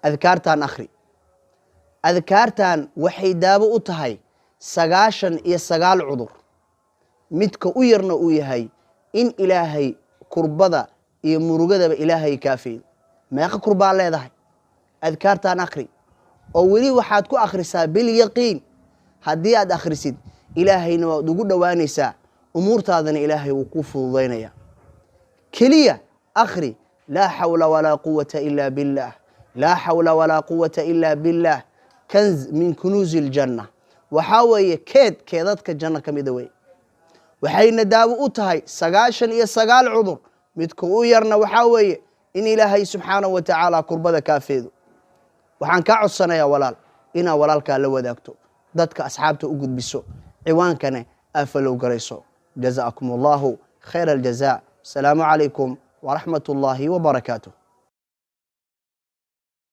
Adkaartan akhri. Adkaartan waxay daawo u tahay 99 cudur, midka u yarna uu yahay in Ilaahay kurbada iyo murugadaba Ilaahay kaafeeyo. Meeqa kurbaa leedahay? Adkaartan akhri, oo weli waxaad ku akhrisaa bilyaqiin. Haddii aad akhrisid, Ilaahayna waad ugu dhowaanaysaa, umuurtaadana Ilaahay wuu kuu fududaynaya. Keliya akhri laa xawla walaa quwata ila biاllah, laa xawla walaa quwata ila biاllah. Kanz min kunuuzi iljanna, waxaa weeye keed keedadka janno ka mida wey. Waxayna daawo u tahay 99 cudur, midka u yarna waxaa weeye in Ilaahay subxaanahu wa tacaala kurbada kaafeedo. Waxaan kaa codsanayaa, walaal, inaa walaalkaa la wadaagto, dadka asxaabta u gudbiso, ciwaankana aa follow garayso. Jazaakum Allahu khayra aljaza. Asalaamu calaykum waraxmat ullaahi wabarakaatuh.